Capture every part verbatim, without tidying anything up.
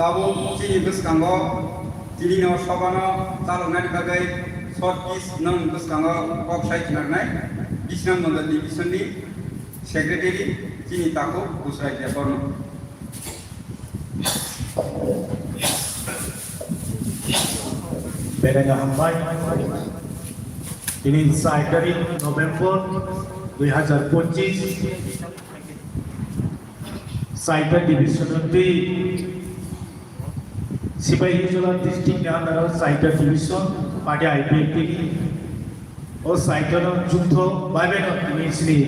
Tabuk chini bwskango tinino sobano chaloknani bagwi short kis nwng bwskango kok sai khwnarnai Bisramganj division ni secretary chini takhuk Busrai Debbarma. Belai no hambai. Tini char tarik November dui hazar pochis, Saita division twi Sipahijola district ni under o Saita division party I P F T ni o Saita no jukthok bai bai no tini sini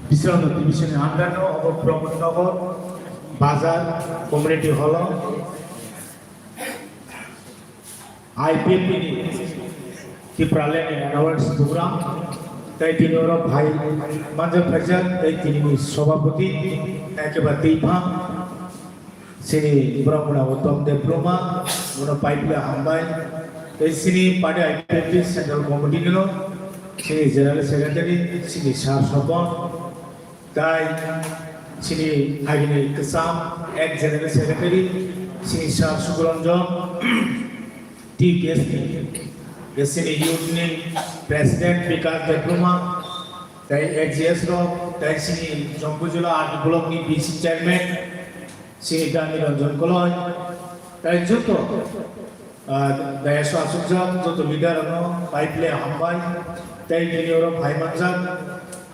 Bisramganj division ni under no obo Pramod Nagar Bazar Community Hall o I P F T ni Tipraland ni annual program tei tini oro phai manjak phaijak tei tini ni sobhapoti tei khe ba twi phang sini borok muna Uttom Debbarma bono paipli hambai tei sini party I P F T central committee ni no sini general secretary sini sir Sopon Tai chini agini kwcham ek general secretary, chini sir Sukuranjan, T K S ni, chini youth ni president Bikas Debbarma, tai X G S rok, tai chini Jompuijala R D block ni V C chairman, chini Dani Ranjan Koloi, tai joto Ah, dayas o asukjak joto leader rokno pai phle hambai, tei nini oro phai manjak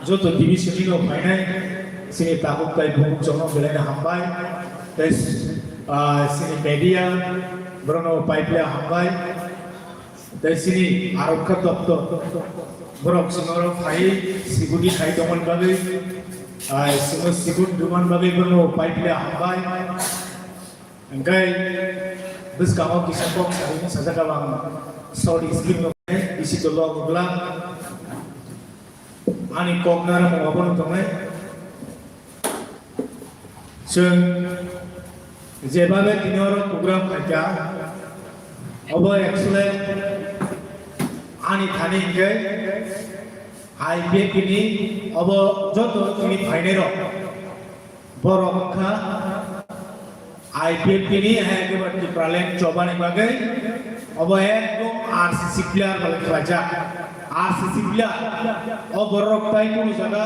joto T V simi rok phainai, chini tabuk tai bumuk chongno belai no hambai, tei, ah, chini media borokno pai phle hambai, tei chini arokha doptor borok chini oro phai security khai tongmani bagwi, ah, chini security rwmani bagwi borokno pai phle hambai. Hingke bwskango kisa kok sarimung sajak ang short skit no bisi dolo gugla ani kok narwkmung obono tongnai. Chwng jebabe tini oro program khaikha, obo actually ani thani hingke I P F T ni obo joto tini phainai rok. Borok wngkha I P F T ni hai khe ba Tipraland chobani bagwi obo ekdom R C C player bai khlaijak. R C C player o borok tai kunu jaga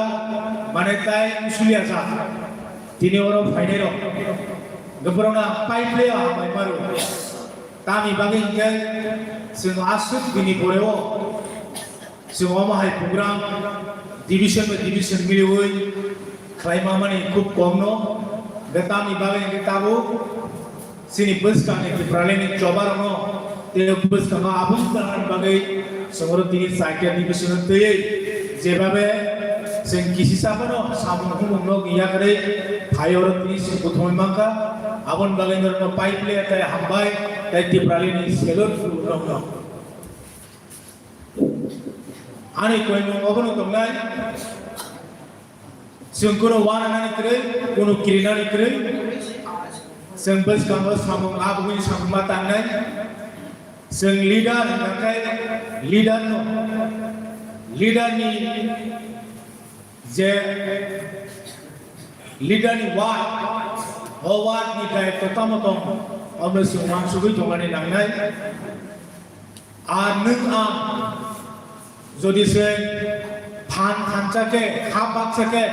mane tai musulia jak. Tini oro phainai rok borok na pai player bai maru. Tamni bagwi hingke chwng aswk bini pore o Chwng omo hai program division by division miliwi khlaima mani khub kom no. Hwnkhe tamni bagwi hwnkhe tabuk chini bwskangni Tipralandni choba rokno tei bwskango aboni bagwi chwng oro tini chaikhe division twiwi jebabe chwng kisisa phano samung humung no yakarwi phai oro tini chwng kuthumwi mankha. Aboni bagwi norokno pai phle tei hambai tei Tipralandni salute rokno. Ani koimung obono tongnai. Chwng kuno wananani kwrwi, kuno kirinani kwrwi. Chwng bwskango samung abuguni samung ma tangnai. Chwng leader hwnkha khe leader no, leader ni je leader ni ward, o ward ni daityo tamo tong, omo chwng wansugwi tongmani nangnai. Ar nwng ang jodi se phan thansa khe, kha baksa khe,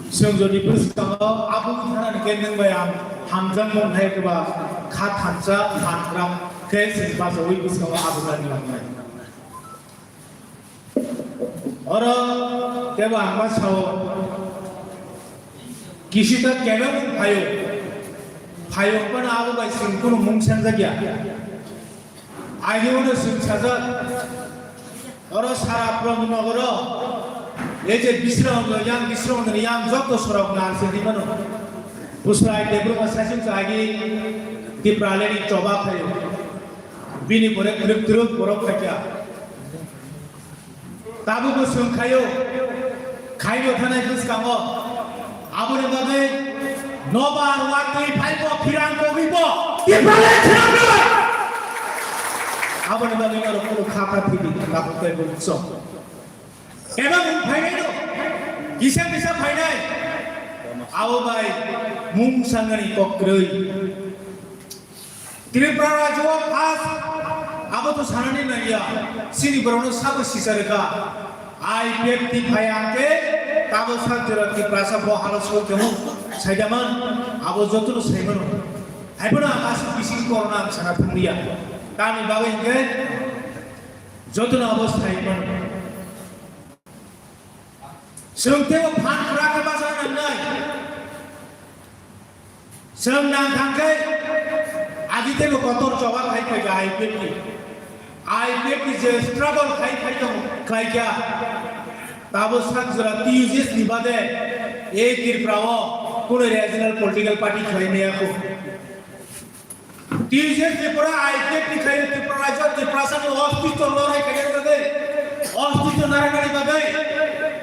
chwng jodi bwskango aboni thanani khe nwng bai ang hamjakmung hai khe ba kha thansa phan gram khe chwng bachaui bwskango aboni nangnai. Oro kebo ang ma sao, kisita kebeng phaio, phaio phano abo bai chwng kunu mung sangjak ya. Agini uno chwng sajak, oro sara Pramod Nogoro, ei je Bisramganj yang, Bisramganj yang joto sorok nar se di mano. Busrai Debbarma saichung sa agi Tipralandni choba phaio. Bini pore kwrwk kwrwk borok khaikha. Tabukbo chwng khaio, khaino thanai bwskango. Aboni bagwi nobar watwi phaibo, phirang kogwibo, Tipraland khwnarnai. Aboni bagwi norok kunu kha kha thidi, tabuk tei bukchok. Eba mung phainai no, kisa kisa phainai. Abo bai mung sanani kok kwrwi. Tripura rajyo o first abo to sanani nangya, chini borokno sabo sisa rwkha. I P F T phai ang khe tabo sak jora Tiprasa bo halo soi tongo, saidaman abo jotono saimano. Haiphano ang aswk bising korona ang sana thangliya. Tamni bagwi hwnkhe jotono abo saimano. Chwng teibo phan kwrak khe bacha nangnai. Chwng nang thang khe agi teibo kotor choba khai phaikha I P F T. I P F T je struggle khai khai tong khlaikha. Tabo sak jora T U J S ni bade ei Tripura o kuno regional political party khlai maya kho. T U J S ni pore I P F T ni khai Tripura rajyo Tiprasa ni ostitw lorai khai bagwi, ostitw naragani bagwi.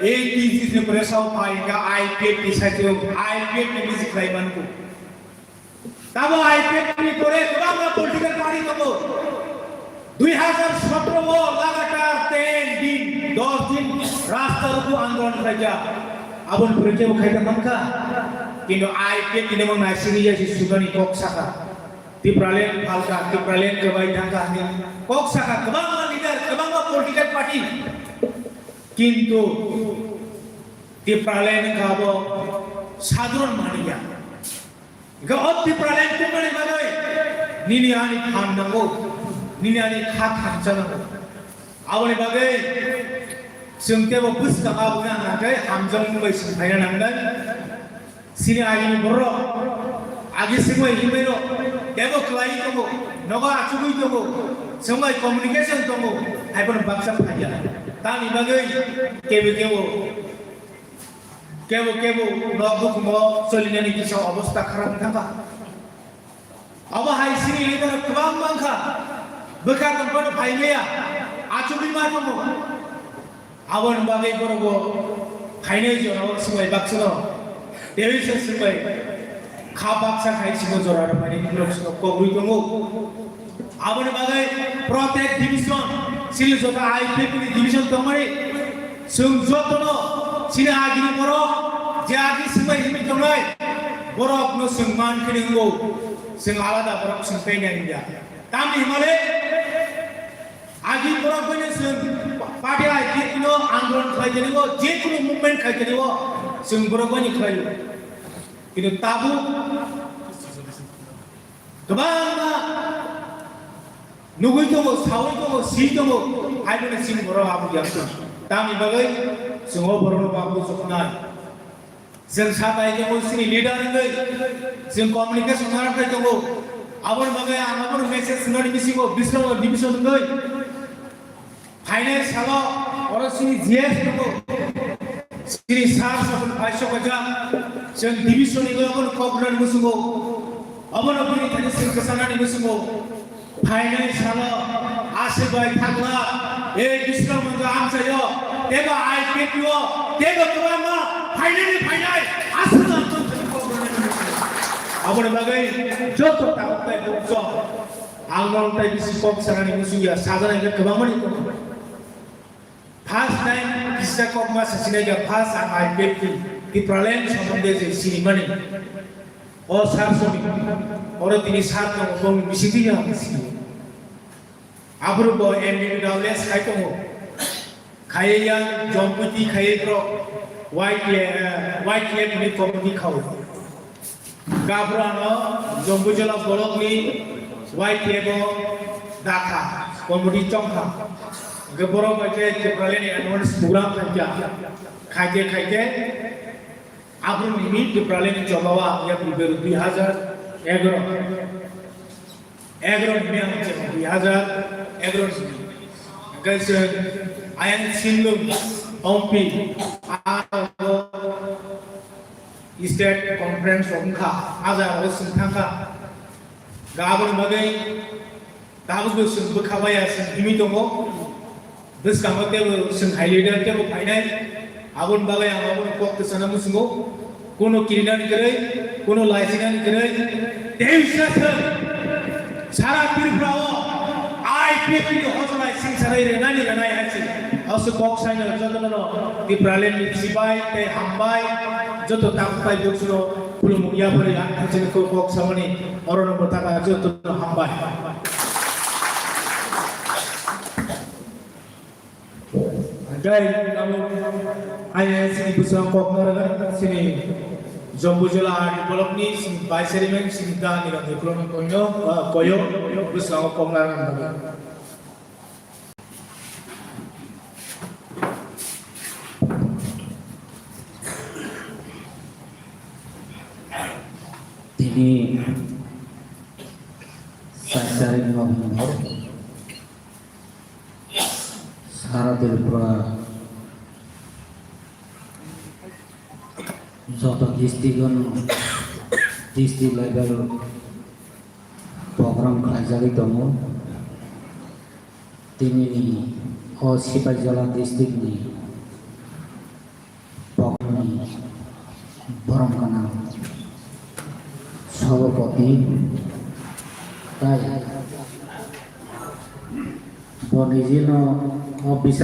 Ei T U J S ni pore sao phai ka I P F T ni sai chung I P F T ni bisi khlai manku. Tabo I P F T ni pore kwbangma political party tongo. Dui hazar sotro o lagatar ten din, dos din rasta ruku andolon khlaijak. Aboni pore kebo khaijak mankha. Kintu I P F T ni mang naisingwi yasi sugani kok saka. Tipraland phalka, Tipraland kwbai thangkha hwnwi kok saka kwbangma leader, kwbangma political party. Kintu Tipraland wngkha abo sadharon manliya. Hwnkhe o Tipraland tubunani bagwi nini ani phan nango, nini ani kha thansa nango. Aboni bagwi chwng teibo bwskango aboni ang nangkhe hamjakmung bai chwng phaina nangnai. Chini agini borok agi swngbai hinbaino teibo kwlaiwi tongo, nogo achugwi tongo, chwngbai communication tongo, haiphano baksa phaiya. Tamni bagwi kebo kebo, kebo kebo nok bukhumo cholinani kisa obostha kharap wngkha. Obo hai chini leader kwbang mankha, bwkha tongphano phaimaya, achugwi ma tongo. Aboni bagwi borok bo phainai jorao swbai baksa no, tei se swbai kha baksa khai simo jora rwmani borok sino kogwi tongo. Aboni bagwi protect division, chini joto I P F T ni division tongmani, chwng jotono chini agini borok je agi swbai himwi tongnai, borokno chwng man khini wngo, chwng alada borok chwng tei nai ya. Tamni hwnmale, agi borok bai chwng party I P F T no andolon khlai tani o, je kunu movement khai tani o, chwng borok bai khlai o. Kintu tabuk kwbangma nugwi tongo, sawi tongo, si tongo, hai mani chini borok abo yang tongo. Tamni bagwi chwng o borokno ba buchuknai. Chwng sa tai tongo chini leader wngwi, chwng communication narwk tai tongo. Aboni bagwi ang abono message nani bisingo Bisramnagar division wngwi phainai salo oro chini G S tongo, chini sir sabun paisok kajak, chwng division ni abono kok nani bisingo, abono bini thani chwng kwchanani bisingo. Phainai salo aswk bai thangla, e Bisramnagar amchaio, teibo I P F T o, teibo kwbangma phainani phainai aswk. Aboni bagwi joto tabuk tai bukchok ang nong tai bisi kok sanani muchungya, sajanai khe kwbangmani tongo. First time kisa kokma sasinai kha, first ang I P F T Tipraland sombonde je sinimani. O sir soni, oro tini sir tongo, bongni bisingtwi ang sini. Aphuru bo M D P W S khai tongo. Khaiya Jompuiti khaiya bro, Y T F, Y T F ni committee khao. Gabrano Jombujola bolokni Y T F o dakha, committee chongkha. Hwnkhe borok bai khe Tipralandni annual program khaikha. Khaikhe, khaikhe, aphuru nini Tipralandni chobao ang yapri beru dui hazar egaroh. Egaroh nini ang chemo dui hazar egaroh nini. Hwnkhe se ayang sinlung ompi, a State Conference rok wngkha, a jagao chwng thangkha. Ga aboni bagwi tabukbo chwng bwkha baya, chwng himwi tongo. Bwskango teibo chwng hai leader teibo phainai. Aboni bagwi ang abono kok kwchana muchungo. Kuno kirinani kwrwi, kuno laisinani kwrwi. Teisa se sara Tripura o I P F T ni hojolai singsarai renani renai hai se. Aswk kok saino jotono Tipralandni sibai tei hambai. Joto takhuk bai bwswk no khulumung yapharwi ang thangchini kok samani oro no mwthaka joto no hambai. Hwnkhe amo I A S ni bwswk kok narwknani sini Jambujola R D block ni sini vice chairman sini dani rok ni khulumung koino, ah, koyo bwswk kok narwknani. Tini sat tarik November, sara Tripura joto district-o district level program khlaijagwi tongo. Tinini o Sipaijala district ni program ni borom gwnang sabhapati tai bo nijino o bisar